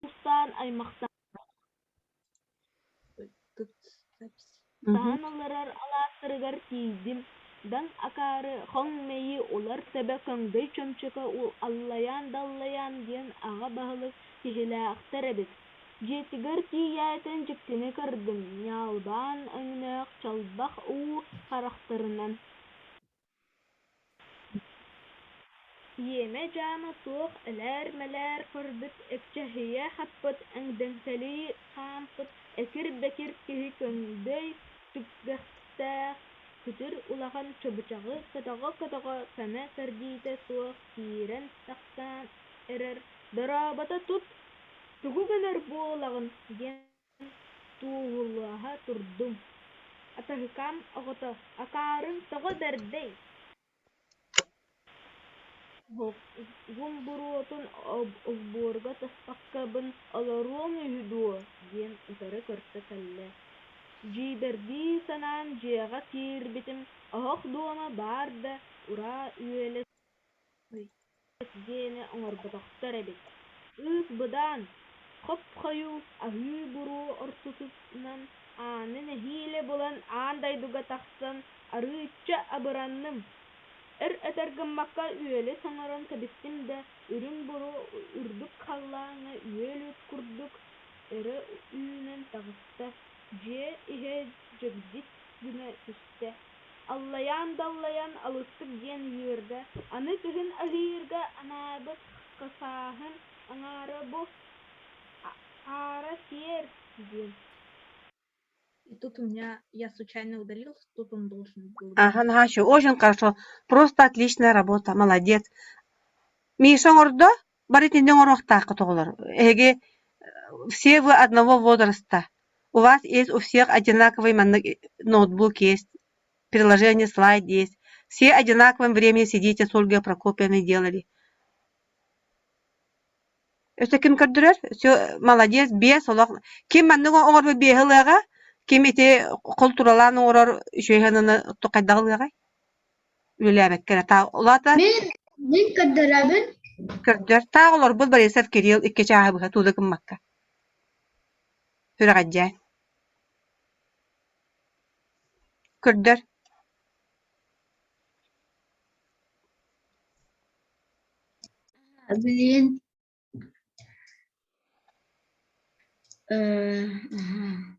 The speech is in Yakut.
уустаан аймахтаһан Тут запись. олорор алаастарыгар тиийдим, даҥ акаары, хоҥ мэйии улар төбө көҥдөй чөмчөкө аллайаан-даллайаан диэн аҕа баһылык киһилээхтэр эбит. Дьиэтигэр тиийээтин дьиктини көрдүм, ньаалбаан өҥнөөх чалбах уу харахтарынан Иэмэ-дьаама суох элээр-мэлээр көрбүт, эпчэһийэ хаппыт, эҥдэҥсэлии хаампыт экир-бэкир киһи көҥдөй түгэхтээх күтүр улахан чобучаҕы көтөҕө-көтөҕө кэмэ-кэрдиитэ суох киирэн-тахсан эрэр, «Дорообото тут, тугу гынар буолаҕын?» диэн туоһулаһа турдум: «Атаһыкаам оҕото, акаарыҥ тоҕо бэрдэй Оһоҕум буруотун олбуорга таспаккабын олоруоҥ үһү дуо?» диэн утары көрсө кэллэ. Дьиибэргии санаан дьиэҕэ киирбитим, оһох дуома баар да, ураа үөлэс диэни оҥорботохтор эбит. Ыыс-быдаан, хоп-хойуу, аһыы буруо ортотунан ааны нэһиилэ булан аан дойдуга тахсан арыычча абыранным. Өр-өтөр гыммакка үөлэс оҥорон кэбистим да, үрүҥ буруо үрдүк халлааҥҥа үөл от курдук өрө үүнэн таҕыста, дьиэ иһэ дьэгдьит гына түстэ. Аллайаан-даллайан алыстык диэн үөрдэ, аны кыһын аһыырга анаабыт хасааһын аҥаара бу, аара сиэр диэн. И тут у меня, я случайно удалил, тут он должен был Ага, быть. наһаа очень хорошо. Просто отличная работа, молодец. Миша оҥордо, бары итиннэ оҥоруохтааххыт оҕолор. Эһиги все вы одного возраста. У вас есть у всех одинаковый маннык ноутбук есть, приложение слайд есть. Все одинаковым времени сидите с Ольгой Прокопьевной делали. Өссө ким көрдөрөр? Все, молодец, биэс олох. Ким маннык оҥорбут биэһи ылыаҕа, ким ити холтуралаан оҥорор үчүгэй санааны хайдах ылыаҕай? Үлэлээбэккэ эрэ. Таа улаата Мин мин көрдөрөбүн. көрдөр. Таах олорбут Борисов Кирилл икки чааһы быһа туула гыммакка. Сүрэҕэлдьээн. Көрдөр. Билигин э, аха.